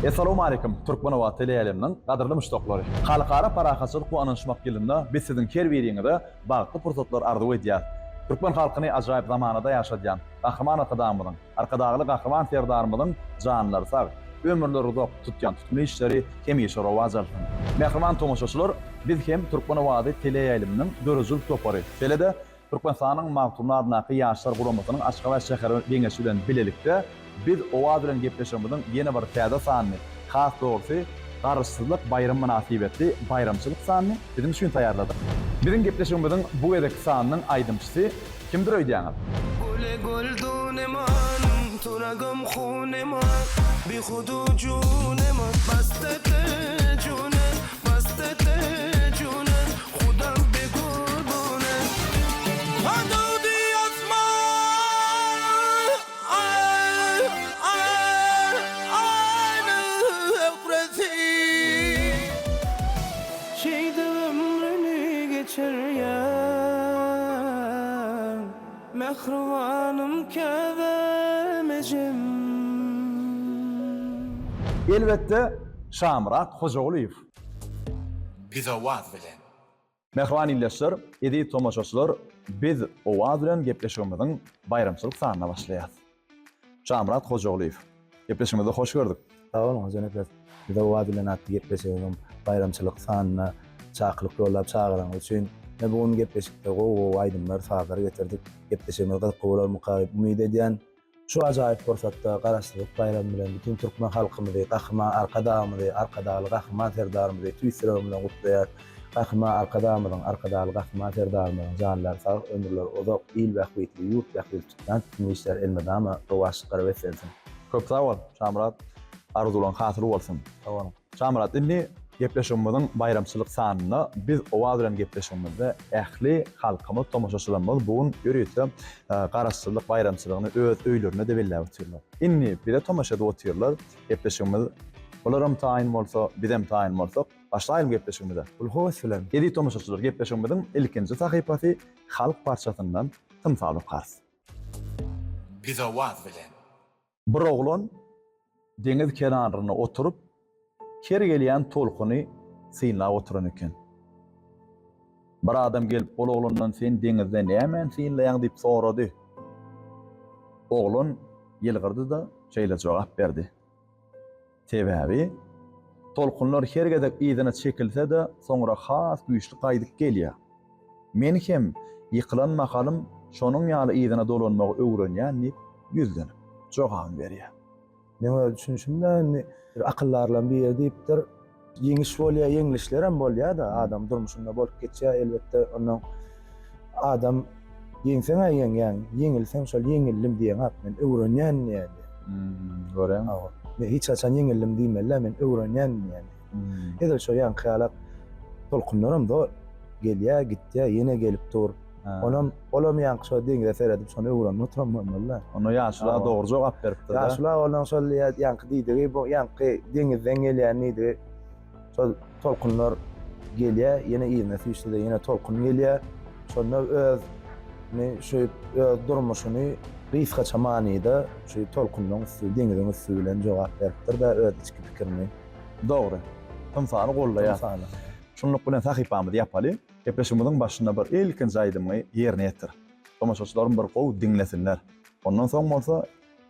Essalawmaleýkim, Türkmenobat teleýaýlymynyň gadyrly muşdaklary! Halkara parahatçylyk we ynanyşmak ýylynda biz siziň her biriňize bagtly pursatlar arzuw edýäris. Türkmen halkyny ajaýyp zamanada ýaşadýan Gahryman Arkadagymyzyň, Arkadagly Gahryman Serdarymyzyň janlary sag, ömürleri uzak, tutýan tutumly işleri hemişe rowaç alsyn! Mähriban tomaşaçylar, biz hem Türkmen owazy teleýaýlymynyň döredijilik topary, şeýle-de Türkmenistanyň Magtymguly adyndaky Ýaşlar guramasynyň Aşgabat şäher Geňeşi bilen bilelikde Biz Owaz bilen gepleşigimiziň ýene bir täze sanyny, has dogrusy, Garaşsyzlyk baýramy mynasybetli baýramçylyk sanyny siziň üçin taýýarladyk. Biziň gepleşigimiziň bu gezekki sanynyň aýdymçysy kimdir öýdýäňiz? Güle güldune man, turagym hune man, Bihudu june man, bastete june, bastete june, Hudam be gurbune. Hadudy asman, aý, aý, aýny öwresi. Şeýdip ömrüni geçirýän, Mähribanym käbäm ejem. Elbetde, Şamyrat Hojagulyýew. Biz Owaz bilen. Mähriban ildeşler, eziz tomaşaçylar, biz Owaz bilen gepleşigimiziň baýramçylyk sanyna başlaýarys. Şamyrat Hojagulyýew, gepleşigimizde hoş gördük. Sag boluň, Hojanepes. Biz Owaz bilen atly gepleşigimiziň baýramçylyk sanyna çakylyk ýollap çagyranyňyz üçin. Ine, bu gün gepleşikde gowy-gowy aýdymlar, sazlar getirdik. Gepleşigimiz gyzykly bolarmyka diýip umyt edýän. Şu ajaýyp pursatda Garaşsyzlyk baýramy bilen bütin türkmen halkymyzy, Gahryman Arkadagymyzy, Arkadagly Gahryman Serdarymyzy tüýs ýüregim bilen gutlaýar. Gahryman Arkadagymyzyň, Arkadagly Gahryman Serdarymyzyň janlary sag, ömürleri uzak, il bähbitli, ýurt bähbitli tutýan tutumly işleri elmydama rowaçlyklara beslensin. Köp sag bol, Şamyrat. Arzuwlaň hasyl bolsun. Sag boluň. Şamyrat, indi gepleşigimiziň baýramçylyk sanynda biz Owaz bilen gepleşigimizde ähli halkymyz, tomaşaçylarymyz bu gün ýörite Garaşsyzlyk baýramçylygyny öz öýlerinde-de belläp otyrlar. Indi bize tomaşa edip otyrlar, gepleşigimiz bularam taýyn bolsa, bizem taýyn bolsak, başlaýalyň gepleşigimize. Uly höwes bilen. Eziz tomaşaçylar, gepleşigimiziň ilkinji sahypasy Halk parçasyndan tymsal okarys. Biz Owaz bilen. Bir oglan deňiz kenarynda oturyp, her gelýän tolkuny synlap oturan eken. Bir adam gelip ol oglandan sen deňizde nämäni synlaýaň diýip sorady. Oglan ýylgyrdy-da şeýle jogap berdi. Sebäbi, tolkunlar her gezek yzyna çekilse-de, soňra has güýçli gaýdyp gelýär. Men hem ýykylan mahalym şonuň ýaly yzyna dolanmagy öwrenýän diýip, ýüzlenip, jogabyny berýär. Meň öz düşünişimde indi bir akyldarlaryň biri diýipdir, Ýeňiş bolýar, ýeňlişlerem bolýar-da, adam durmuşynda bolup geçýär, elbetde, ondan adam Ýeňseň-ä ýeňýäň, ýeňilseň şol ýeňildim diýeňok, men öwrenýän diýýär. Hmm, görýäň. Hawa. Men hiç haçan ýeňildim diýmeli-dä, men öwrenýän diýýän. Hmm. Edil şo ýaňky ýalak tolkunlaram zor gelýär, gitýär, ýene gelip dur. Onam, olam ýaňky şo deňize seredip şony öwrenip oturan bolmaly-da. Onda ýaşula dogry jogap beripdir-dä. Ýaşula onuň şol ýaňky diýdigi, bu ýaňky deňizden gelýän diýdigi. Şol tolkunlar gelýär, ýene yzyna süýşse-de ýene tolkun gelýär. Şonda öz şu öz durmuşyny gysgaça manyda şu tolkunlaryň üsti, deňiziň üsti bilen jogap beripdir-de öz içki pikirini. Dogry. Tymsaly goldaýar. Tymsaly. Şunluk bilen sahypamyzy ýapaly. Gepleşigimiziň başynda bir ilkinji aýdymyňy ýerine ýetir. Tomaşaçylarym bir gowy diňlesinler. Ondan soň bolsa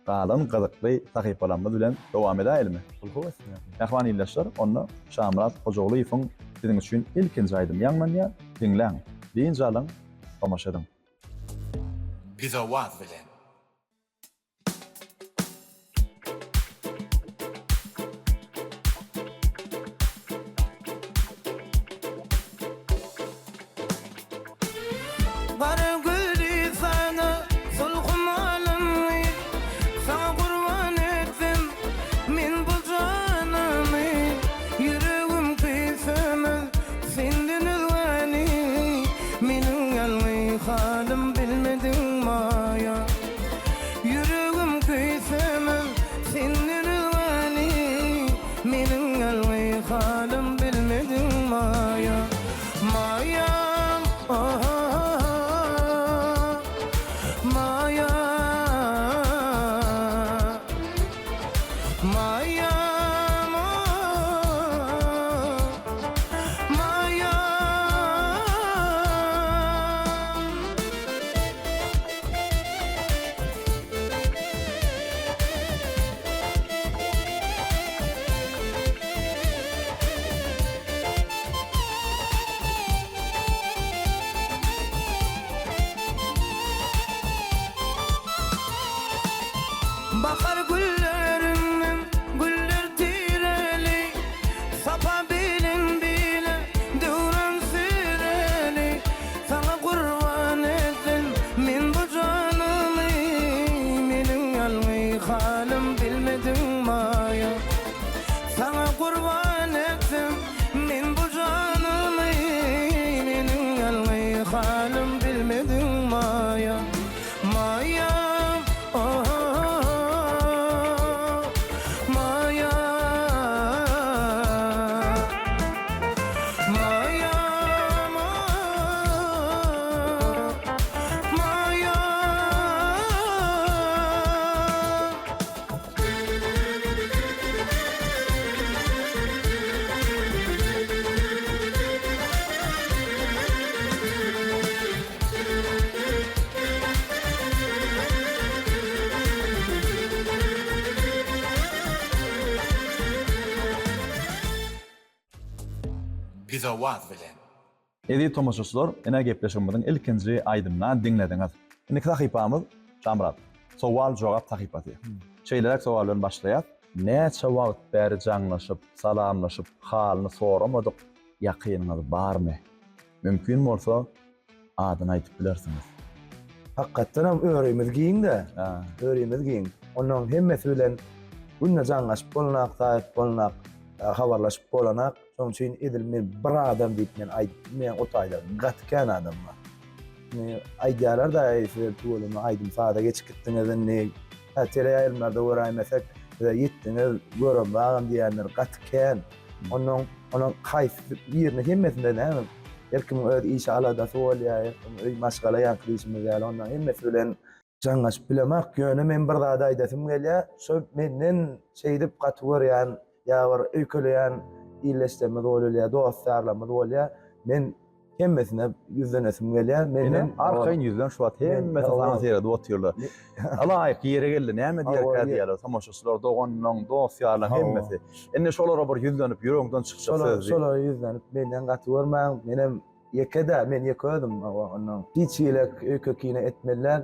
Galan gyzykly sahypalarymyz bilen dowam edäýelimi? Mähriban ildeşler, onda Şamyrat Hojagulyýewiň siziň üçin ilkinji aýdymy ýaňlanýar, diňläň, dynç alyň, tomaşa ediň. Biz Owaz bilen. Gara gözli sada sulhum alymy, Saňa gurban etsem men bu janymy, Ýüregim küýsemez senden özgäni, Meniň ýalňyz halym bilmediň maýa. Ýüregim küýsemez senden özgäni, Meniň ýalňyz halym bilmediň maýa. Maýam, ah-ah-ah. Bahar güllerinden güller tireli, Sapa bilen bile döwran süreli. Saňa gurban etsem men bu janymy, Meniň ýalňy halym bilmediň maýa. Saňa gurban etsem men bu janymy, Meniň ýalňy halym bilmediň maýa. Maýa, oh, Maýa, Maýa, Maýa. Pizawaz bilen. Eziz tomaşaçylar, ine gepleşigimiziň ilkinji aýdymyna diňlediňiz. Indiki sahypamyz Şamyrat, sowal-jogap sahypasy. Şeýleräk sowal bilen başlaýas. Näçe wagt bäri jaňlaşyp, salamlaşyp, halyny soramadyk ýakynyňyz barmy? Mümkin bolsa, adyny aýdyp bilersiňiz. Hakykatdanam örimiz giň-de. Örimiz giň. Onuň hemmesi bilen günde jaňlaşyp bolanak, saýyp bolanak, habarlaşyp bolanak. Şonuň üçin edil men bir adam diýip men aýdyp bilmeýän o taýda gaty kän adam bar. Indi aýdýarlar-da, eý siz tüweleme aýdym-saza geçip gitdiňiz indi. Hä, teleýaýlymlarda göräýmesek, size ýetdiňiz, göremzagam diýýänler gaty kän. Onnoň onuň haýsy birini hemmesinde näme her kimiň öz işi aladasy bolýar, her kimiň öý maşgala ýaňky diýşimiz ýaly onnoň hemmesi bilen jaňlaşyp bilemok. Ýöne men bir zady aýdasym gelýär, şo menden şeýdip gaty görýän ýa bir öýkeleýän ildeşlerimiz bolýar, dost-ýarlarymyz bolýar. Men Hemmesine ýüzlenesim gelýär. Menden arkaýyn ýüzlen şu wagt hemmesi saňa seredip otyrlar. Ylaýyk ýere geldi näme diýerkä diýerler. Tomaşaçylar, doganlaň, dost-ýarlaň hemmesi. Indi şolara bir ýüzlenip ýüregiňden çykjak söz diý. Şolara ýüzlenip menden gaty görmäň. Menem ýeke-dä, men ýeke özüm ondan. Hiç hili öýke-kine etmeli däl.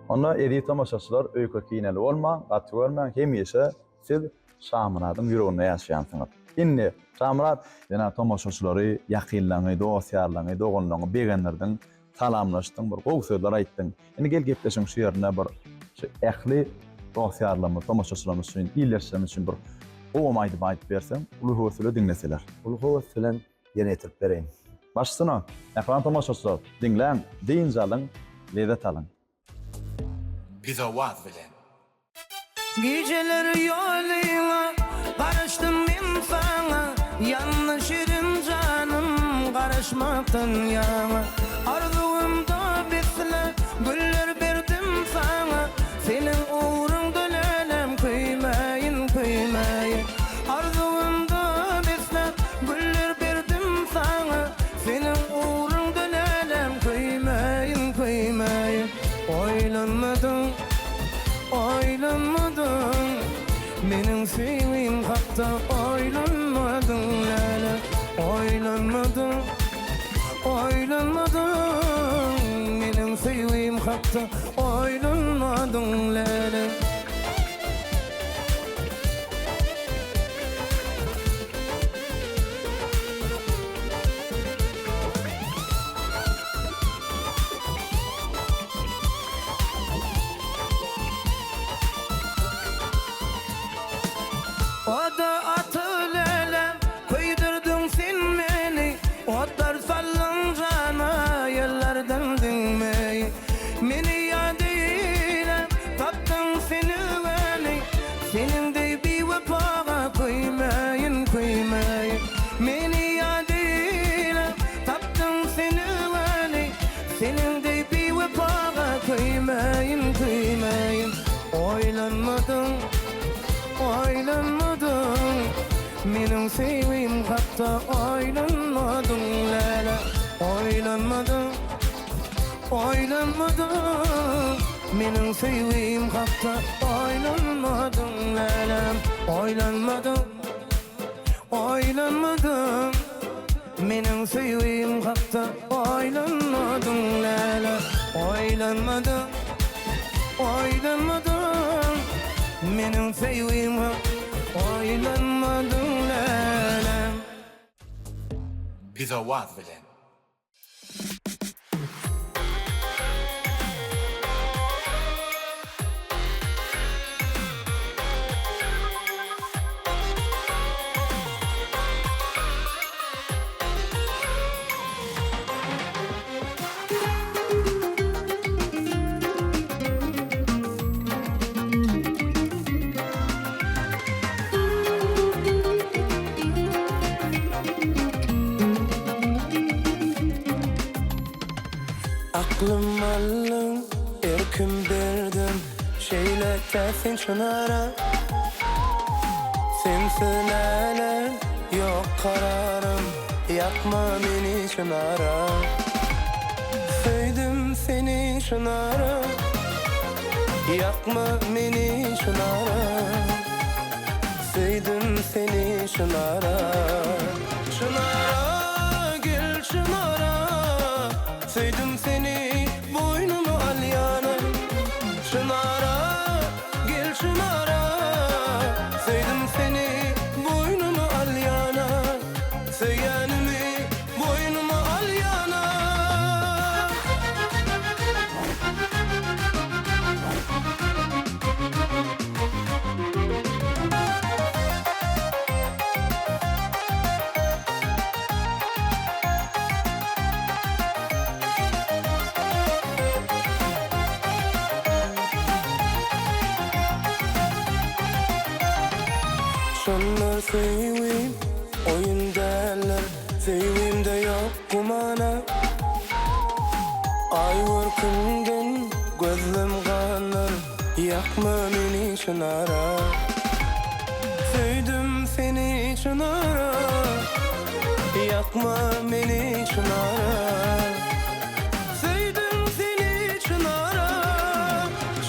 Onda eziz tomaşaçylar öýke-kineli bolmaň, gaty görmäň hemişe Siz Şamyradyň ýüreginde ýaşaýansyňyz. Indi, Şamyrat, sen-ä tomaşaçylary, ýakynlaryňy, dost-ýarlaryňy, doganlaryňy begendirdiň, salamlaşdyň, bir gowy sözler aýtdyň. Indi gel gepleşigiň şu ýerinde bir şu ähli dost-ýarlarymyz, tomaşaçylarymyz üçin, ildeşlerimiz üçin bir gowam aýdym aýdyp berseň, uly höwes bilen diňleseler. Uly höwes bilen ýerine ýetirip bereýin. Baş üstüne, mähriban tomaşaçylar, diňläň, dynç alyň, lezzet alyň. Pizawaz bilen. Gijeler ýolyňa garaşdym men saňa Ýanna şirin janym garaşmakdan ýaňa Arzuwymda besle güller berdim saňa Seniň ugruňda lälem köýmäýin köýmäýin Arzuwymda besle güller berdim saňa Seniň ugruňda lälem köýmäýin köýmäýin Oýlanmadyň Oýlanmadyň Meniň söýgim hakda oýlanmadyň läle Oýlanmadyň Oýlanmadyň Meniň söýgim hakda oýlanmadyň läle. Oda atyl älem, köýdürdiň sen meni, Otlar saldyň jana, ýyllardan diňmeý. Meni ýat eýläp, tapdyň sen öweni, Seniň deý biwepaga köýmäýin, köýmäýin. Meni ýat eýläp, tapdyň sen öweni, Seniň deý biwepaga köýmäýin, köýmäýin. Oýlanmadyň, oýlanmadyň, Meniň söýgim hakda oýlanmadyň, läle. Oýlanmadyň, oýlanmadyň, Meniň söýgim hakda oýlanmadyň, läläm. Oýlanmadyň. Oýlanmadym Meniň söýgim hakda oýlanmadyň läle Oýlanmadym Oýlanmadym. Meniň söýgim oýlanmadyň läläm. Pizowaz bilen. Aklym aldyň, erkim berdiň, Şeýle täsin çynara. Sensiz läle, ýok kararym, Ýakma meni çynara. Söýdüm seni çynara, Ýakma meni çynara. Söýdüm seni çynara. Çynara gel çynara Söýdüm seni boýnuma alýana Çynara gel çynara Söýdüm seni boýnuma alýana Söýenimi boýnuma alýana. Şonda söýgim oýun däldir, Söýgimde ýok gumana. Aý görküňden gözlem ganar, Ýakma meni çynara. Söýdüm seni çynara, Ýakma meni çynara. Söýdüm seni çynara,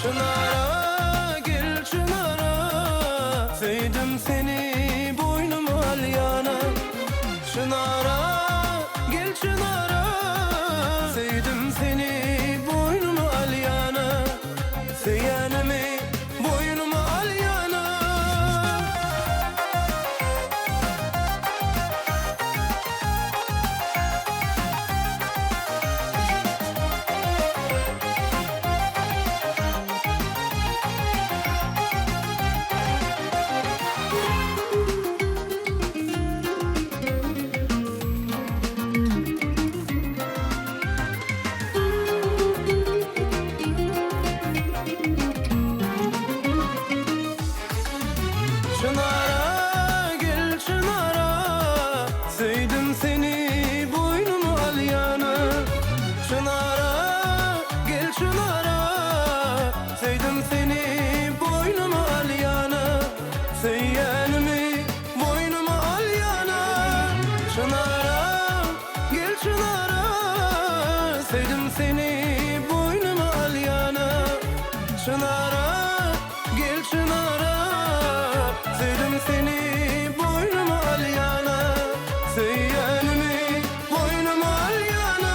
Çynara gel çynara. Söýdüm seni boýnuma alýana. Çynara, gel çynara, Söýdüm seni boýnuma alýana, Söýenimi boýnuma alýana. Çynara gel çynara Söýdüm seni boýnuma alýana Çynara gel çynara Söýdüm seni boýnuma alýana Söýýänimi boýnuma alýana Çynara gel çynara Söýdüm seni boýnuma alýana Çynara gel çynara Söýdüm seni boýnuma alýana Söýýänimi boýnuma alýana.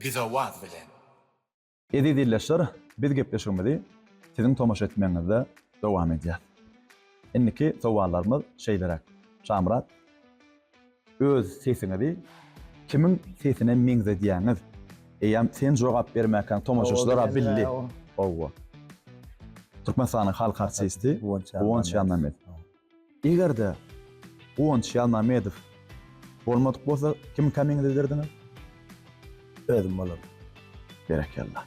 Pizowaz bilen. Eziz ildeşler, biz gepleşigimizi siziň tomaşa etmegiňizde dowam edýäs. Indiki sowallarymyz şeýleräk. Şamyrat, öz sesiňizi kimiň sesine meňzedýäňiz? Eýýäm sen jogap bermäkäň tomaşaçylar-a bildi. Hawa. Türkmenistanyň halk artisti Guwanç Ýannamedow. Eger-de Guwanç Ýalmamedow bolmadyk bolsa kimkä meňzederdiňiz? Özüm bolardym. Berekella.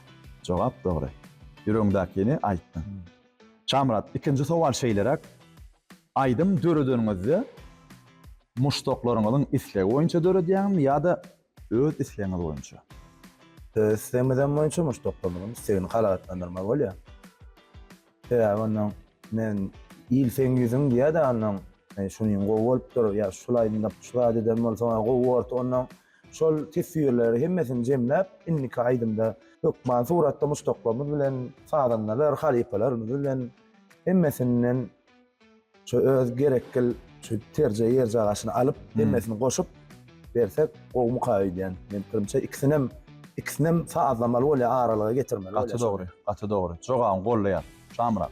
Jogap dogry. Ýüregiňdäkini aýtdyň. Şamyrat, ikinji sowal şeýleräk. Aýdym döredeniňizde muşdaklaryňyzyň islegi boýunça döredýäňizmi ýa-da öz islegiňiz boýunça? Öz islegimizem boýunça, muşdaklarymyzyň islegini kanagatlandyrmaly bolýar. Sebäbi ondan men il seň ýüzüň diýýär-de ondan şunyň gowy bolupdyr ýa şul aýdymda şu zat eden bolsaň gowy bordy ondan şol teswirleri hemmesini jemläp indiki aýdymda hökman suratda muşdaklarymyz bilen sazandalar halypalarymyz bilen hemmesinden şu öz gerekgil şu terje ýerjagaşyny alyp hemmesini goşup bersek gowumyka öýdýän. Men pikirimçe ikisinem. Ikisinem sazlamaly bolýar, aralyga getirmeli bolýar. Gaty dogry, gaty dogry. Jogabyňy goldaýan. Şamyrat,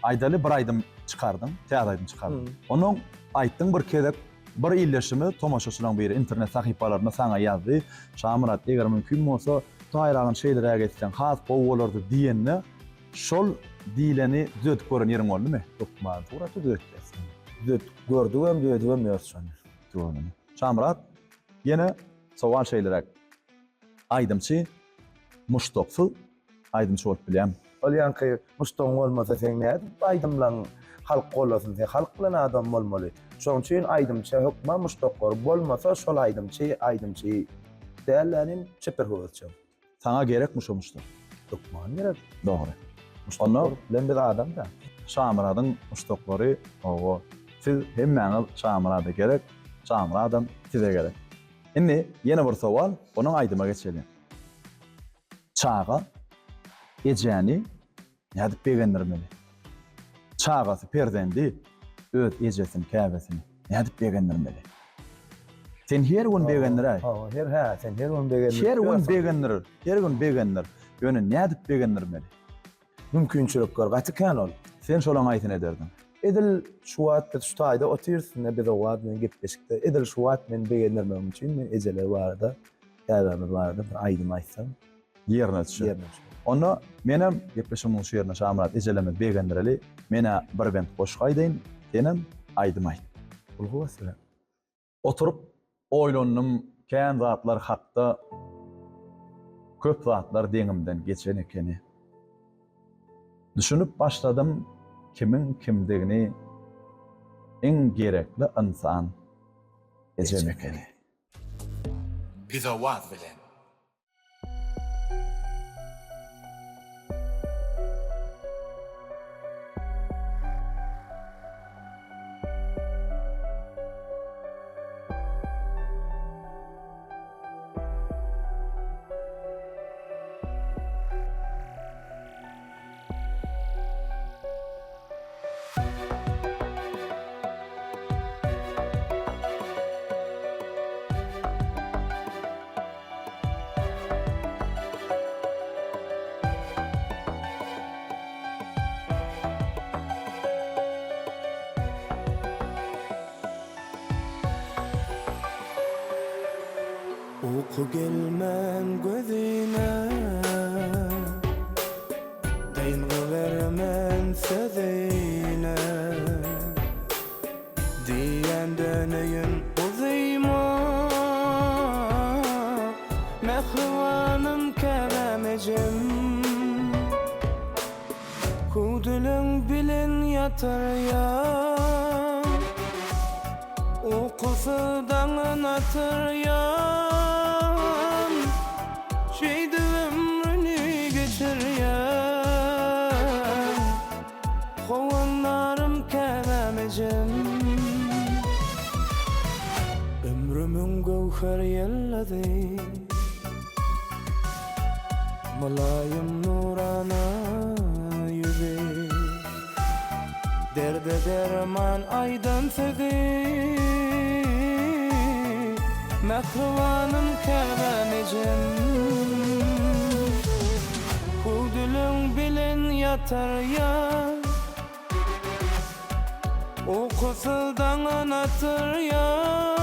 aýdaly bir aýdym çykardyň, täze aýdym çykardyň. Onuň aýtdyň bir gezek bir ildeşimiz, tomaşaçylaryň biri internet sahypalarynda saňa ýazdy. Şamyrat, eger mümkin bolsa, taýragyny şeýleräk etseň has gowy bolardy diýende, şol diýleni düzedip gören ýeriň boldumy? Hökman suratda düzetýäs. Düzetip gördügem, düzedibem ýörüs şony. Gördüm. Şamyrat, ýene sowal şeýleräk. Aýdymçy muşdaksyz aýdymçy bolup bilýärmi? Ol ýaňky muşdagyň bolmasa seň nädip aýdymlaň halk gollasyn sen halk bilen adam bolmaly. Şoň üçin aýdymça hökman muşdaklary bolmasa şol aýdymçy aýdymçy däl ýanim çeper höwesjeň. Saňa gerekmi şo muşdak? Hökman gerek. Dogry. Onda bilen biz adam-da. Şamyradyň muşdaklary hawa siz hemmäňiz Şamyrada gerek, Şamyradam size gerek. Indi ýene bir sowal, onuň aýdyma geçeliň. Çaga ejäni nädip begendirmeli? Çagasy, perzendi öz ejesini, käbesini nädip begendirmeli? Sen her gün begendiräý. Hawa, her hä, sen her gün begendir. Her gün begendir, her gün begendir. Ýöne nädip begendirmeli? Mümkinçilikler gaty kän ol. Sen şolaň aýsyny ederdiň. Edil şu wagt biz şu taýda otyrys, indi biz o wagt bilen gepleşikde. Edil şu wagt meni begendirmegim üçin men ejeler barada, käbämiz barada bir aýdym aýtsam. Ýerine düşer. Ýerine düşer. Onda menem gepleşigimiziň şu ýerinde Şamyrat ejelerimizi begendireli. Men-ä bir bent goşgy aýdaýyn, senem aýdym aýt. Uly höwes bilen. Oturyp oýlandym kän zatlar hakda köp zatlar deňimden geçen ekeni. Düşünip başladym kimiň kimdigini iň gerekli ynsan ejem ekeni. Bizowaz bilen. Uky gelmän gözüne Dyngy bermän sözüne Diýýän döneýin uzyma Mähribanym käbäm ejem Hüwdüleň bilen ýatyrýan Ukusy daňyn atyrýan Şeýdip ömrüni geçirýän Howandarym käbäm ejem Ömrümiň göwher ýyldyzy Mylaýym nurana ýüzi Derde derman aýdan sözi Mähribanym käbäm ejem Hüwdüleň bilen ýatarýan Ukusyz daňyn atyrýan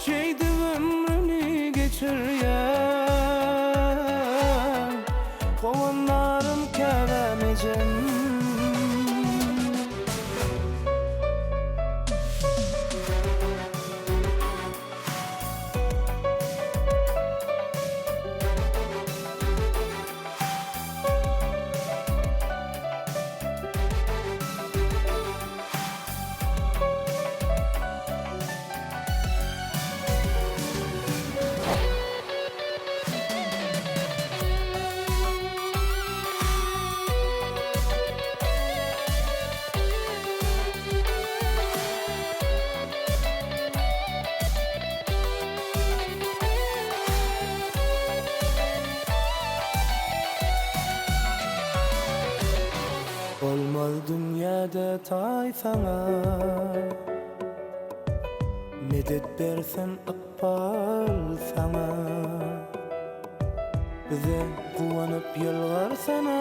Şeýdip ömrüni geçirýän Howandarym käbäm ejem. Bolmaz dünýäde taý saňa. Medet bersin ykbal saňa. Bize guwanyp ýylgyrsana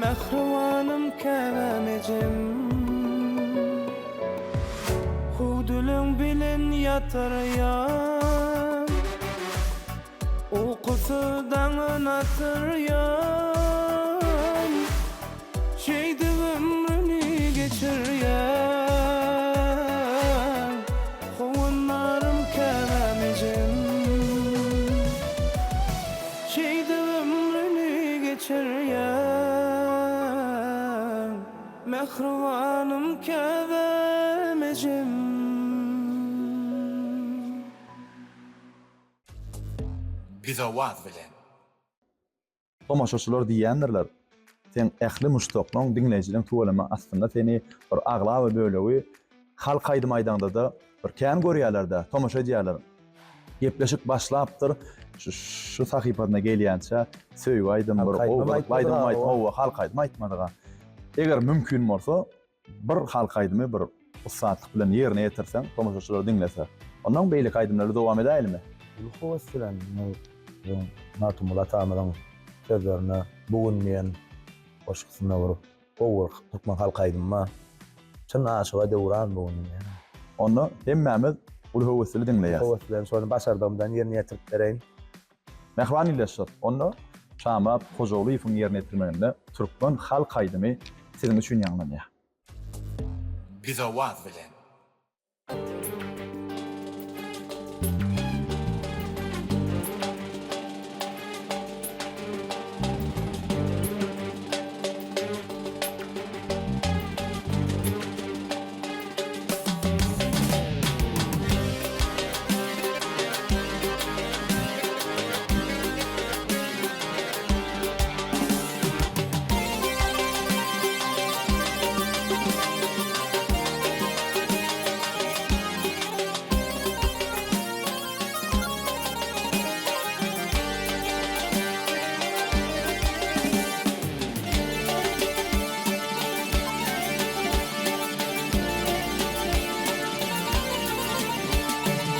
Mähribanym käbäm ejem Hüwdüleň bilen ýatyrýan Ukusyz daňyn atyrýan Şeýdip ömrüni geçirýän Howandarym käbäm ejem Şeýdip ömrüni geçirýän Mähribanym käbäm ejem. Bizowaz bilen. Tomaşaçylar diýýändirler, Seň ähli muşdaklaň, diňleýjileň tüweleme aslynda seni bir aglaba bölegi halk aýdym aýdaňda-da bir kän görýärler-dä, tomaşa edýärler. Gepleşik başlapdyr, şu şu sahypasyna gelýänçä söýgi aýdym bir gowy aýdym aýt, hawa, halk aýdym aýtmadyga. Eger mümkin bolsa, Bir halk aýdymy bir ussatlyk bilen ýerine ýetirseň, tomaşaçylar diňlese. Ondan beýleki aýdymlary dowam edäýlimi? Uly höwes bilen biziň Magtymguly atamyzyň sözlerine Bu gün diýen goşgusynda bir gowy bir türkmen halk aýdymy bar. Çyn aşyga döwran bu gün diýen. Onda hemmämiz uly höwes bilen diňleýäs. Höwes bilen şony başardygymdan ýerine ýetirip bereýin. Mähriban ildeşler, onda Şamyrat Hojagulyýewiň ýerine ýetirmeginde türkmen halk aýdymy siziň üçin ýaňlanýar. Bizowaz bilen.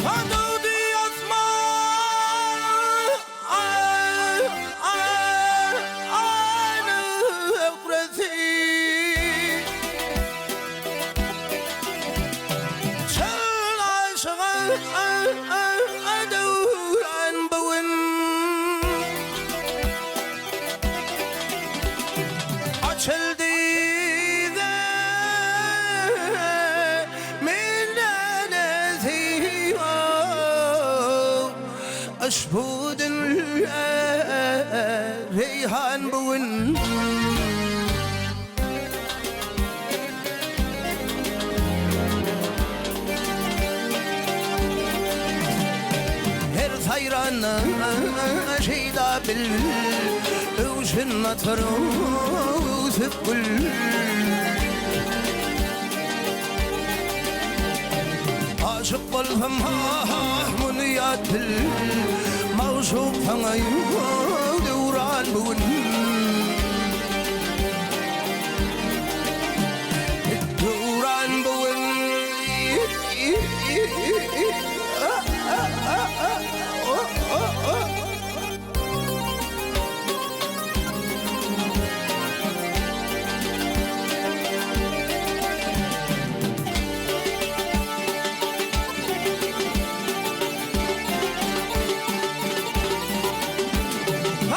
Tanıdy ýazma öwresi Çyn aşyga döwran bu gün Açyldy Uşbu dünýä reýhan bu gün. Her saýrana şeýda bil, Öwşün atar öwsüp gül. Aşyk bolsam ha muny ýat bil, Magşuk saňa döwran bu gün. Döwran bu gün.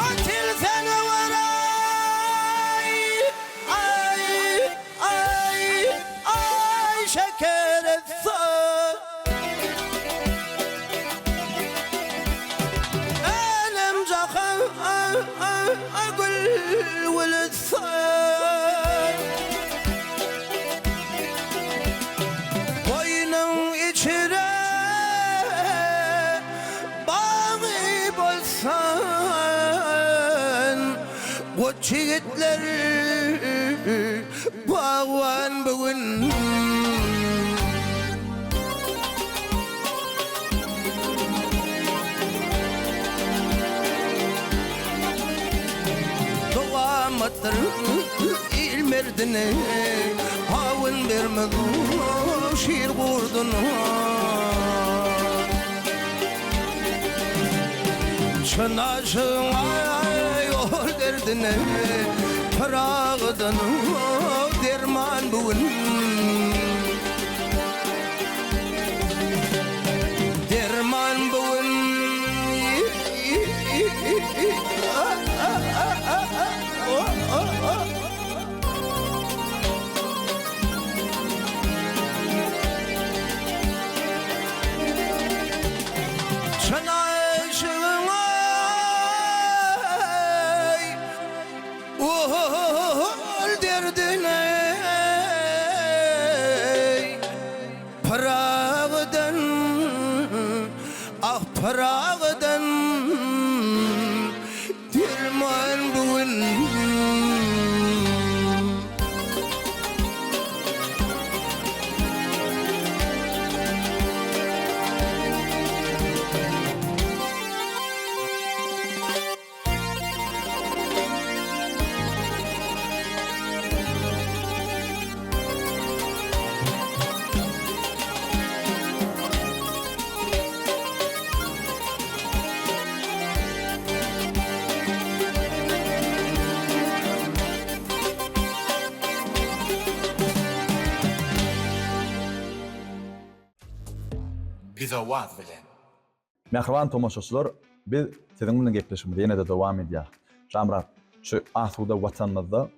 Atil seni varay ay ay ay şeker etsa Älem jahan gül gülüstan Goýnuň içre bagy bolsan, Goç ýigitler bagban bu gün. Dowamatdyr il merdine, Hawun bermez şir gurduna. Çyn aşygyň aý ol derdine Pyragydan derman bu gün. Derman bu gün. Çyn aşygyň aý ol derdine Pyragydan ah Pyragydan Derman bu gün. Bizowaz bilen. Mähriban tomaşaçylar, biz siziň bilen gepleşigimizi ýene-de dowam edýäris. Şamyrat, şu asuda Watanymyzda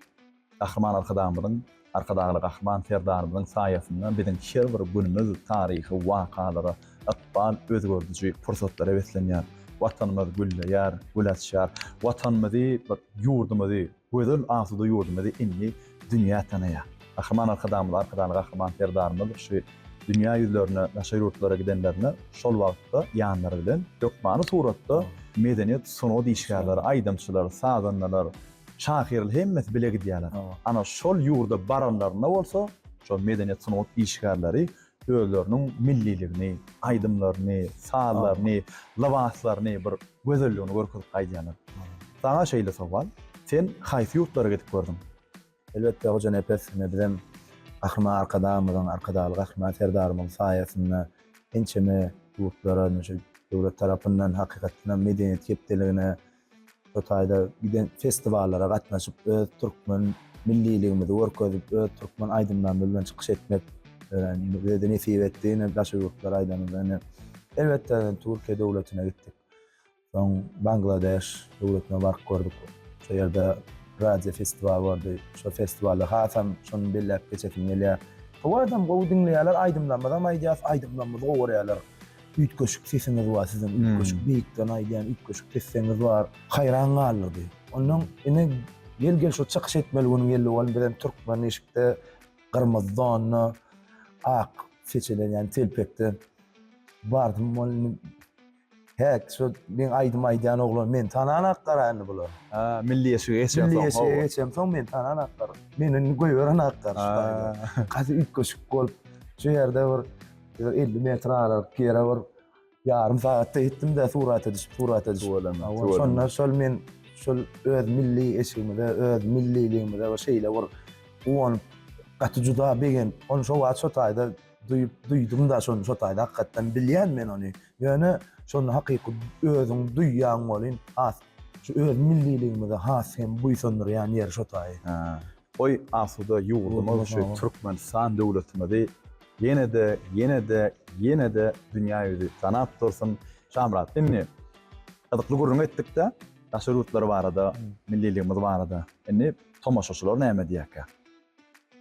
Gahryman Arkadagymyzyň, Arkadagly Gahryman Serdarymyzyň saýasynda biziň her bir günümiz taryhy wakalara, ykbal özgerdiji pursatlara beslenýär. Watanymyz gülleýär, gül açýar. Watanymyzy, bir ýurdumyzy, gözel asuda ýurdumyzy indi dünýä tanaýar. Gahryman Arkadagymyz, Arkadagly Gahryman Serdarymyz şu dünýä ýüzlerine, daşary ýurtlara gidenlerinde şol wagtda ýanlary bilen hökmany suratda medeniýet, sungat işgärleri, aýdymçylar, sazandalar, şahyrlar hemmesi bile gidýärler. Ana şol ýurda baranlarynda bolsa şol medeniýet, sungat işgärleri özleriniň milliligini, aýdymlaryny, sazlaryny, lybaslaryny bir gözelligini görkezip gaýdýarlar. Saňa şeýle sowal, sen haýsy ýurtlara gidip gördüň? Elbetde, Hojanepes, ine bizem Gahryman Arkadagymyzyň, Arkadagly Gahryman Serdarymyzyň saýasynda ençeme ýurtlara, ine şu döwlet tarapyndan hakykatdanam Medeniýet hepdeligine, şo taýda giden festiwallara gatnaşyp, öz türkmen milliligimizi görkezip, öz türkmen aýdymlarymyz bilen çykyş etmek örän bize-de nesip etdi. Ine daşary ýurtlara aýdanymyzda ine elbetde Türkiýe döwletine gitdik. Soň Bangladeş döwletine baryp gördük. Şo ýerde radio festiwal boldy. Şo festiwalda hasam şony belläp geçesim gelýär. Gowy gowy diňleýärler, aýdymlarymyzam aýdýas, aýdymlarymyzy gowy görýärler. Üýtgeşik sesiňiz bar siziň, üýtgeşik beýikden aýdýan üýtgeşik sesleňiz bar. Haýran galdyrdy. Ondan ine gel gel şo çykyş etmeli günüň geldi boldy. Bizem türkmen eşikde, gyrmyzy donda, ak seçelenýän telpekde bardym. Ol indi Häk, şo meň aýdym aýdýan oglan meni tananaklar indi bular. Ha, milli eşige geçensoň. Milli eşige geçemsoň meni tananaklar. Meni indi goýberenaklar şu taýda. Gaty üýtgeşik bolup, şu ýerde bir bir 50 metr aralyk ýere bir ýarym sagatda ýetdim-de surata düşüp, surata düşüp. Tüweleme, Şonda şol men şol öz milli eşigimize, öz milliligimize bir şeýle bir guwanyp, gaty juda begenip, ony şo wagt şo taýda duýup, duýdum-da şony şo taýda hakykatdan bilýän men ony. Ýöne şony hakyky özüň duýýaň welin has şu öz milliligimize has hem buýsandyrýan ýeri şo taýy. Hä. Goý asuda ýurdumyz şu Türkmenistan döwletimizi ýene-de, ýene-de, ýene-de dünýä ýüzi tanap dursun. Şamyrat, indi gyzykly gürrüň etdik-de, daşary ýurtlar barada, milliligimiz barada. Indi tomaşaçylar näme diýerkä?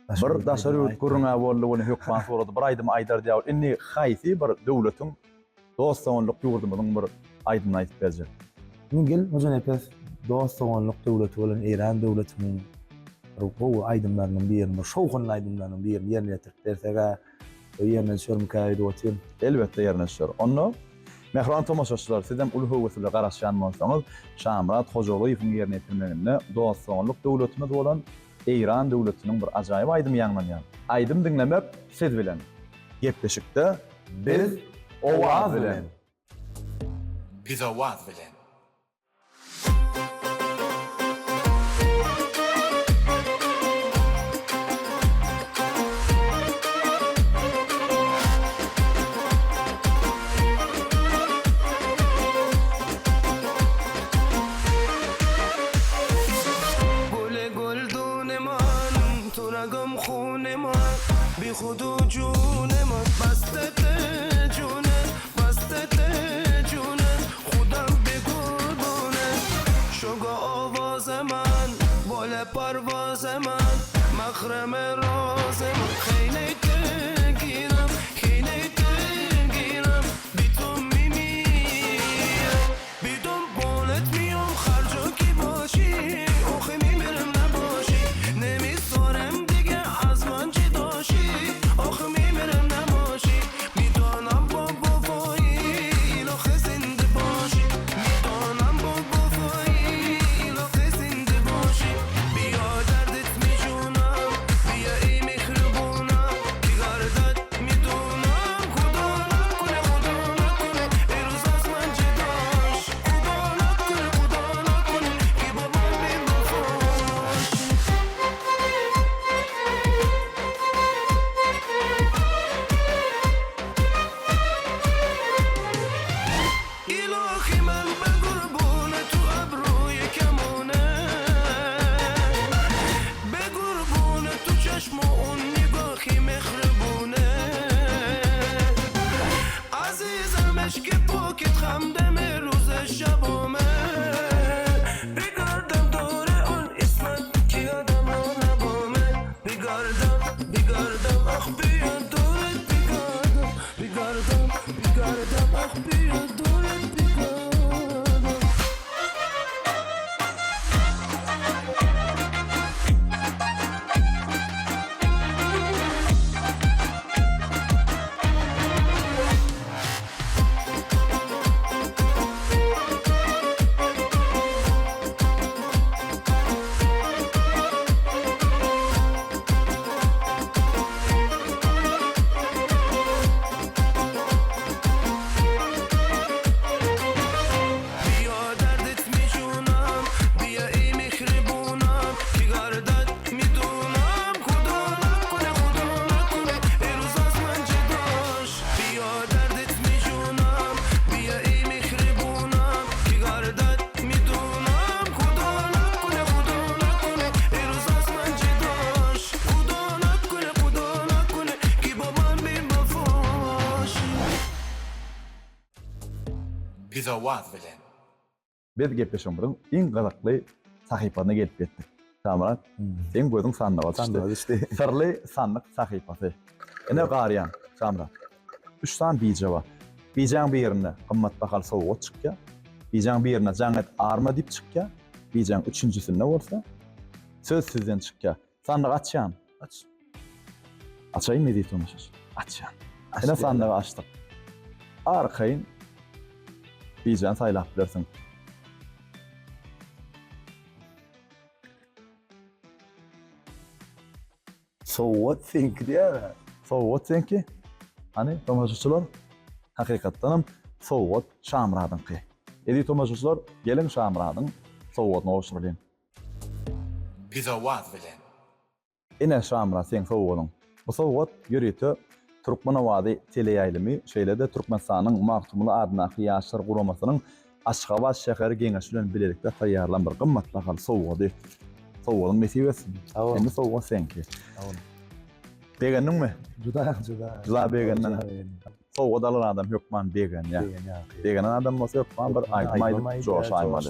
Bir daşary ýurt gürrüň-ä boldy, ony hökman sorady, bir aýdym aýdar diýýär. Indi haýsy bir döwletiň dost-doganlyk ýurdumyzyň bir aýdymyny aýdyp berjek? Indi gel, Hojanepes, dost-doganlyk döwleti bolan Eýran döwletiniň bir gowy aýdymlarynyň birini, bir şowhunly aýdymlarynyň birini ýerine ýetirip berseg-ä, ýerine düşermikä öýdüp otyryn. Elbetde ýerine düşer. Onda, mähriban tomaşaçylar, sizem uly höwes bilen garaşýan bolsaňyz, Şamyrat Hojalyýewiň ýerine ýetirmeginde dost-doganlyk döwletimiz bolan Eýran döwletiniň bir ajaýyp aýdymy ýaňlanýar. Aýdym diňlemek siz bilen. Gepleşikde biz Owaz bilen. Biz Owaz bilen. مشک پاکت خمده روز شبامه بگردم دور آن اسمت که آدم لبامه بگردم بگردم آخ بیا دورت بگردم بگردم بگردم آخ بیا دورت بگردم. بیا دردت میجونم بیا ای مهربونم که گردد میدونم خدا نکنه خدا نکنه امروز از من جداش بیا دردت میجونم بیا ای مهربونم که گردد میدونم خدا نکنه خدا نکنه امروز از من جداش خدا نکنه خدا نکنه که با من بی‌وفاش. Pizawaz bilen. Biz gepleşigimiziň iň gyzykly sahypasyna gelip ýetdik. Şamyrat, seň gözüň sandyga düşdi. Sandyga düşdi. Syrly sandyk sahypasy. Ine garýan, Şamyrat. Üç sany bije bar. Bijäň birinde gymmat bahaly sowgat çykýar. Bijäň birinde jaň et arma diýip çykýar. Bijäň üçünjisinde bolsa söz sizden çykýar. Sandygy açýan. Aç. Açaýyn eziz tomaşaçy. Açýan. Ine sandygy açdyk. Arkaýyn bijäni saýlap bilersiň. Sowgat seňki diýýär. Sowgat seňki. Hany, tomaşaçylar, hakykatdanam sowgat Şamyradyňky. Eziz tomaşaçylar, geliň Şamyradyň sowgadyny gowşuralyň. Pizawaz bilen. Ine Şamyrat seň sowgadyň. Bu sowgat ýörite Türkmen owazy teleýaýlymy, şeýle-de Türkmenistanyň Magtymguly adyndaky Ýaşlar guramasynyň Aşgabat şäher geňeşi bilen bilelikde taýýarlan bir gymmat bahaly sowgady. Sowgadyň nesip etsin. Sag bol. Indi sowgat seňki. Sag bol. Begendiňmi? Juda, juda. Juda begendiň. Juda begendim. Sowgat alan adam hökman begenýär. Begenýär. Begenen adam bolsa hökman bir aýdym aýdyp joşaýmaly.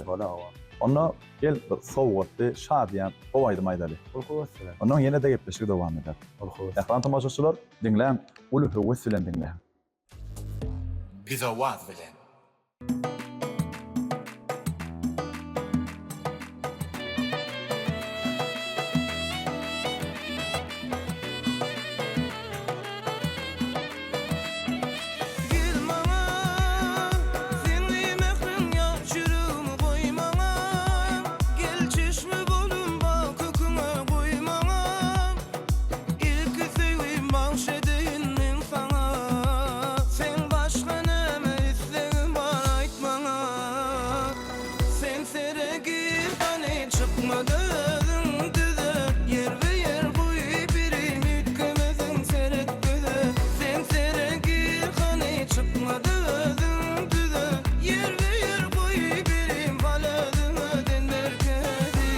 Onda gel bir sowgatly, şadyýan, gowy aýdym aýdaly. Ol höwes bilen. Ondan ýene-de gepleşigi dowam eder. Ol höwes. Mähriban tomaşaçylar, diňläň, uly höwes bilen diňläň. Pizawaz bilen. Gel maňa, seňli mähriň ýaş ýüregimi goý maňa. Gel çeşme bolum bal köküňe goý maňa. Ilki söýgim bagş edeýin men saňa. Seň başga näme islegiň bar aýt maňa. Sen sere gir hany çykmady özüň düze. Ýerbe ýer goý birim üýtgemesin seret göze. Sen sere gir hany çykmady özüň düze. Ýerbe ýer goý birim bal özüňe den merkezi.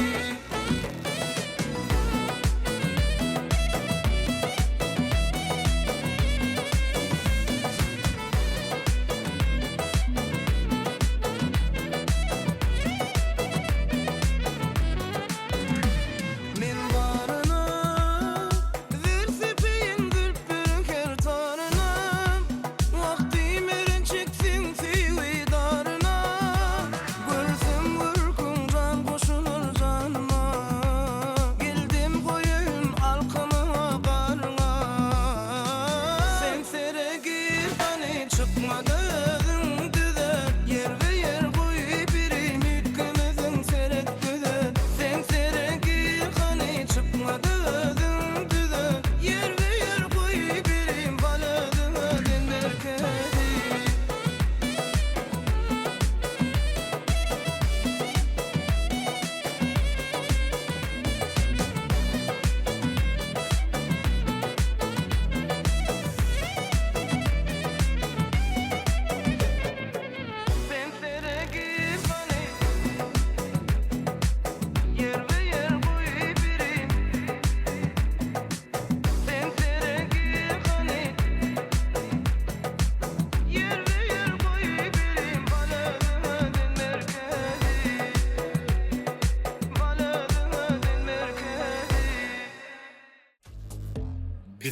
Men baryna Zülfepeýin zülpüň her taryna Wagty meren çekseň söýgi daryna Görsem görküň jan goşular janyma Geldim goýaýyn alkymyňa garyňa Sen sere gir hany çykmady özüň düze Ýerbe ýer goý birim üýtgemesin seret göze Sen sere gir hany çykmady özüň düze Ýerbe ýer goý birim bal özüňe den merkezi.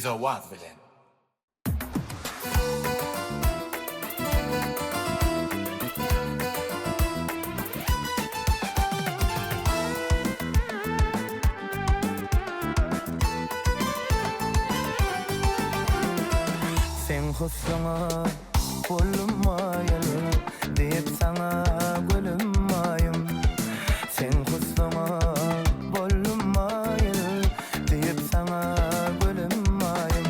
Bizowaz bilen. Seň husnuňa boldum maýyl, Diýip saňa gülüm maýym. Seň husnuňa boldum maýyl, Diýip saňa gülüm maýym.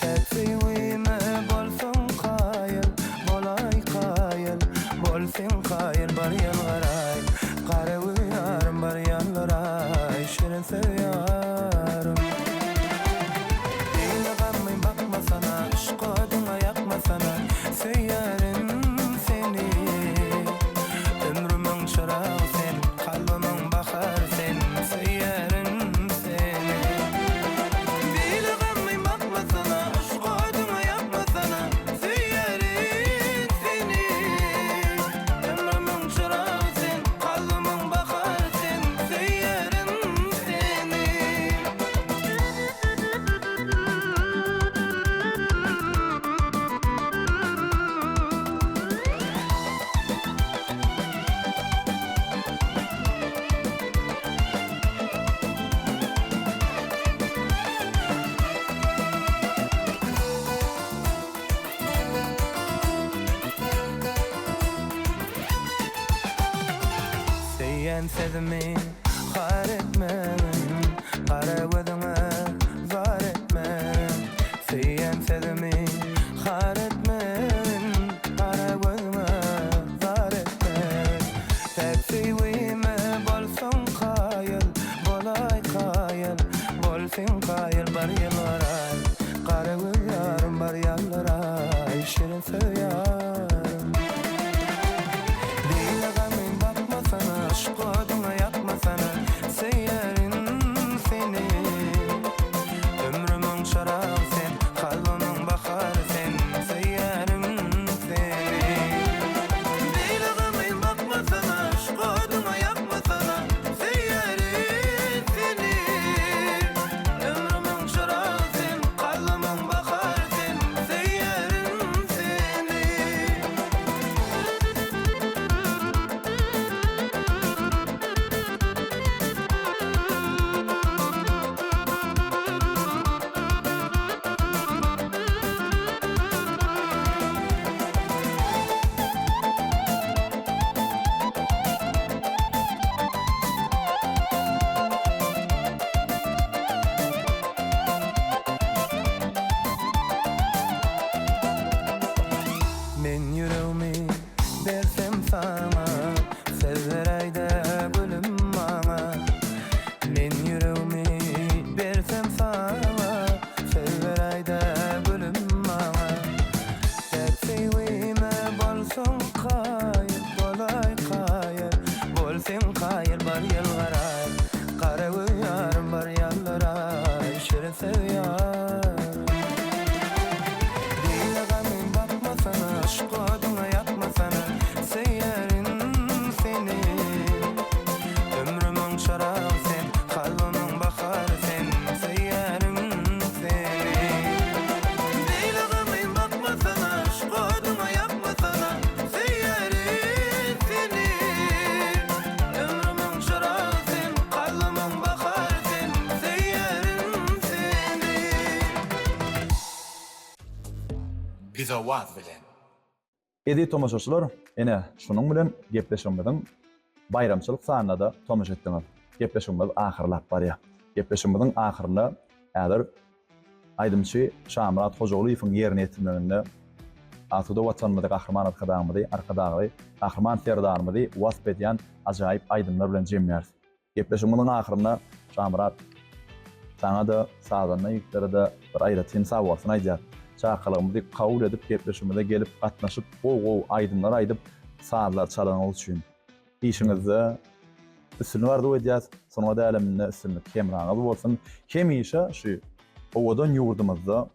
Täk söýgime bolsaň kaýyl, Bolaý kaýyl, bol sen kaýyl, Bar ýalbaraý, gara göz ýarym, Bar ýalbaraý, şirin söz ýarym. Beýle gamgyn bakmasana, Yşk oduňa ýakmasana, Söýýärin seni. Ömrümiň çyragy sen, Kalbymyň bahary sen, Söýýärin seni. Beýle gamgyn bakmasana, Yşk oduňa ýakmasana, Söýýärin seni. Ömrümiň çyragy sen, Kalbymyň bahary sen, Söýýärin seni. Söýen sözümi har etmegin, Gara gözüňe zar etmegin. Söýen sözümi har etmegin, Gara gözüňe zar etmegin. Täk söýgime bolsaň kaýyl, Bolaý kaýyl, bol sen kaýyl, Bar ýylgyraý, gara göz ýarym, Bar ýaldyraý, şirin söz ýarym. Beýle gamgyn bakmasana, Yşk oduňa ýakmasana, Söýerin seni. Ömrümiň çyragy sen, Kalbymyň bahary sen, Söýerin seni. Beýle gamgyn bakmasana, Yşk oduňa ýakmasana, Söýerin seni. Ömrümiň çyragy sen, Kalbymyň bahary sen, Söýerin seni. Men ýüregimi bersem saňa, Söz beräýdä gülüm maňa. Men ýüregimi bersem saňa, Söz beräýdä gülüm maňa. Täk söýgime bolsaň kaýyl, Bolaý kaýyl, bol sen kaýyl, Bar ýylgyraý, gara göz ýarym, Bar ýaldyraý, şirin söz ýarym. Beýle gamgyn bakmasana, Yşk oduňa ýakmasana, Söýerin seni. Ömrümiň çyragy sen, Kalbymyň bahary sen, Söýerin seni. Beýle gamgyn bakmasana, Yşk oduňa ýakmasana, Söýerin seni. Ömrümiň çyragy sen, Kalbymyň bahary sen, Söýerin seni. Bizowaz bilen. Eziz tomaşaçylar, ine, şunuň bilen gepleşigimiziň baýramçylyk sanyna-da tomaşa etdiňiz. Gepleşigimiz ahyrlap barýar. Gepleşigimiziň ahyrynda häzir aýdymçy Şamyrat Hojagulyýewiň ýerine ýetirmeginde asuda Watanymyzy, Gahryman Arkadagymyzy, Arkadagly Gahryman Serdarymyzy wasp edýän ajaýyp aýdymlar bilen jemläris. Gepleşigimiziň ahyrynda Şamyrat, saňa-da, sazanda ýigitlere-de bir aýratyn sagbolsun aýdýas. Çakylygymyzy kabul edip gepleşigimize gelip gatnaşyp gowy-gowy aýdymlar aýdyp sazlar çalanyňyz üçin. Işiňizde üstünlik arzuw edýäs. Sungat äleminde üstünlik hemraňyz bolsun. Hemişe şu owadan ýurdumyzda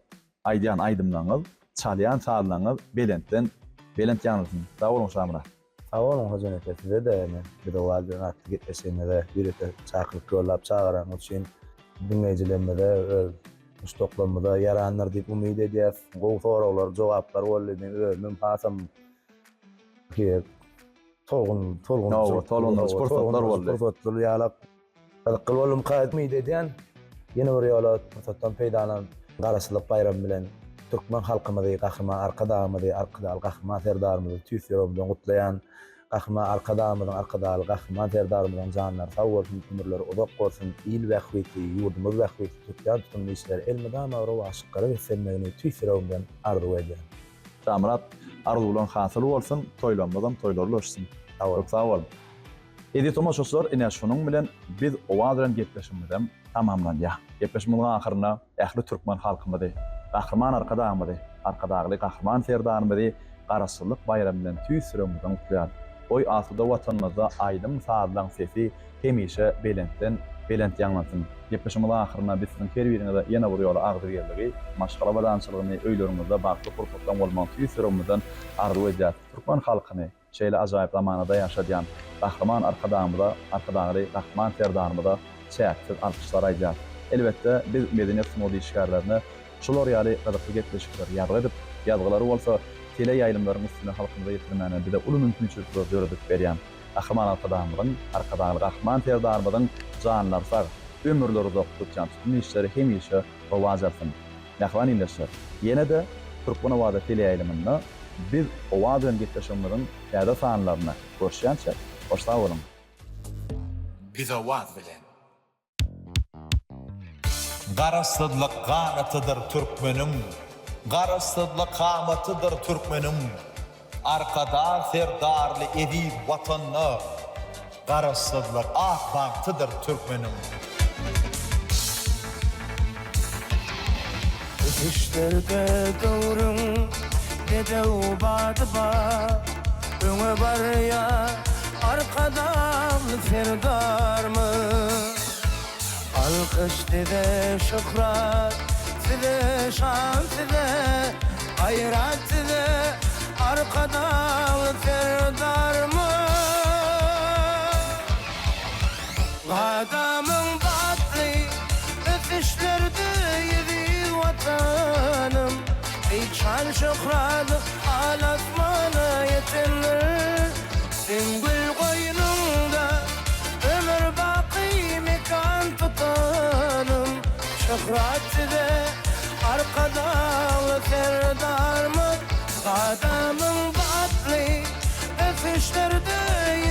Aýdýan aýdymlaryňyz, çalýan sazlaryňyz belentden belent ýaňlansyn. Sag boluň Şamyrat. Sag boluň Hojanepes size-de ene bize Wal bilen atly gepleşigiňize ýörite çakylyk ýollap çagyranyňyz üçin diňleýjilerimize öz. Muşdaklarymyza ýarandyr diýip umyt edýäs. Gowy soraglar, jogaplar boldy. Men özümem hasam tolgun, tolgun, tolgundyryjy pursatlar boldy. Pursatlar ýalak gyzykly boldumyka umyt edýän. Ýene bir ýola pursatdan peýdalanyp, Garaşsyzlyk baýramy bilen türkmen halkymyzy, Gahryman Arkadagymyzy, Arkadagly Gahryman Serdarymyzy tüýs ýüregimden gutlaýan. Gahryman Arkadagymyzyň, Arkadagly Gahryman Serdarymyzyň janlary sag bolsun, ömürleri uzak bolsun, il bähbitli, ýurdumyz bähbitli tutýan tutumly işleri elmydama rowaçlyklara beslenmegini tüýs ýüregimden arzuw edýän. Şamyrat, arzuwlaň hasyl bolsun, toýlamyzam toýlar ulaşsyn. Sag bol. Köp sag bol. Eziz tomaşaçylar, ine şunuň bilen biz Owaz bilen gepleşigimizem tamamlanýar. Gepleşigimiziň ahyrynda ähli türkmen halkymyzy, Gahryman Arkadagymyzy, Arkadagly Gahryman Serdarymyzy Garaşsyzlyk baýramy bilen tüýs ýüregimizden gutlaýarys. Goý, asuda Watanymyzda aýdym-sazlaň sesi hemişe belentden belent ýaňlansyn. Gepleşigimiziň ahyrynda biz siziň her biriňize ýene bir ýola agzybirligi, maşgala abadançylygyny, öýleriňizde bagtly pursatlaryň bolmagyny tüýs ýüregimizden arzuw edýäris. Türkmen halkyny şeýle ajaýyp zamanada ýaşadýan Gahryman Arkadagymyza, Arkadagly Gahryman Serdarymyza çäksiz alkyşlar aýdýarys. Elbetde, biz medeniýet sungat işgärlerine şular ýaly gyzykly gepleşikleri ýazgy edip, ýazgylary bolsa teleýaýlymlaryň üstünde halkymyza ýetirmäne bize uly mümkinçilikleri döredip berýän Gahryman Arkadagymyzyň, Arkadagly Gahryman Serdarymyzyň janlary sag, ömürleri uzak, tutýan tutumly işleri hemişe rowaç alsyn! Mähriban ildeşler, ýene-de Türkmen owazy teleýaýlymynda biz Owaz bilen gepleşigimiziň täze sanlarynda görüşýänçäk, hoş sag boluň! Biz owaz bilen. Garaşsyzlyk ganatydyr türkmeniň, Garaşsyzlyk kamatydyr türkmeniň. Arkadag Serdarly eziz Watanda Garaşsyzlyk ak bagtydyr türkmeniň. Ösüşlerde döwrüň bedew bady bar, Öňe barýar Arkadagly Serdarymyz. Alkyş size şöhrat size şan size gaýrat size Arkadagly Serdarymyz. Gadamyň batly ösüşlerde eziz Watanym Beýik şan-şöhraty al-asmana ýetendir. Seň gül goýnuňda ömür baky mekan tutanym. Şöhrat size Arkadagly Serdarymyz Gadamyň batly ösüşlerde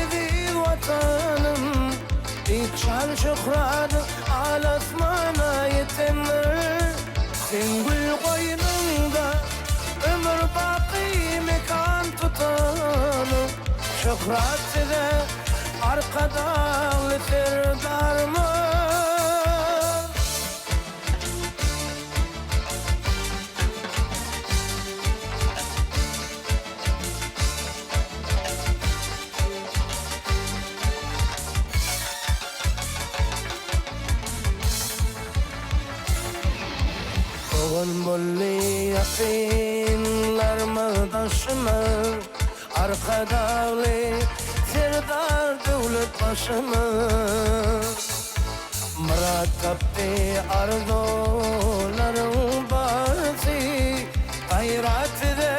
eziz Watanym. Beýik şan-şöhraty al-asmana ýetendir. Seň gül goýnuňda ömür baky mekan tutanym. Şöhrat size Arkadagly Serdarymyz! Dogan boldy ýakynlarymyz daşymyz, Arkadagly Serdar döwlet başymyz. Myrat tapdy arzuwlaryň barysy, Gaýrat size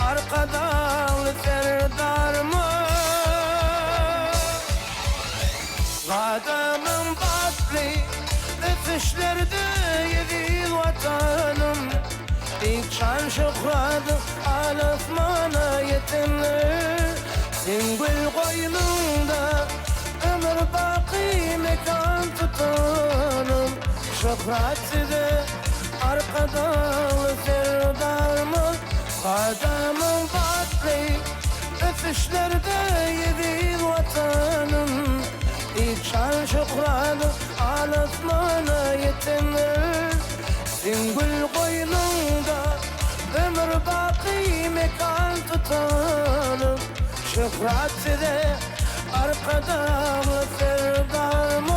Arkadagly Serdarymyz. Gadamyň batly ösüşlerde eziz Watanym, Beýik şan-şöhraty al-asmana ýetendir. Seň gül goýnuňda ömür baky mekan tutanym, Şöhrat size Arkadagly Serdarymyz! Gadamyň batly Ösüşlerde eziz Watanym, Beýik şan-şöhraty al-asmana ýetendir. Seň gül goýnuňda ömür baky mekan tutanym, Şöhrat size, Arkadagly Serdarymyz!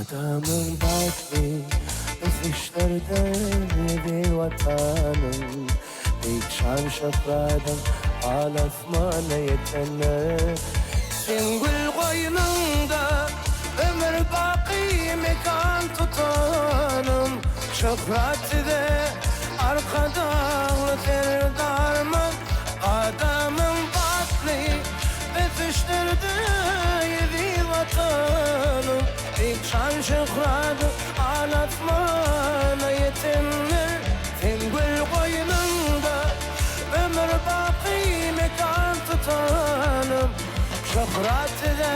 Gadamyň batly ösüşlerde eziz Watanym, Beýik şan-şöhratyň al-asmana ýetende. Seň gül goýnuňda ömür baky mekan tutanym, Şöhrat size, Arkadagly Serdarymyz! Gadamyň batly ösüşlerde eziz Watanym, Beýik şan-şöhratyň al-asmana ýetendir. Seň gül goýnuňda ömür baky mekan tutanym, Şöhrat size!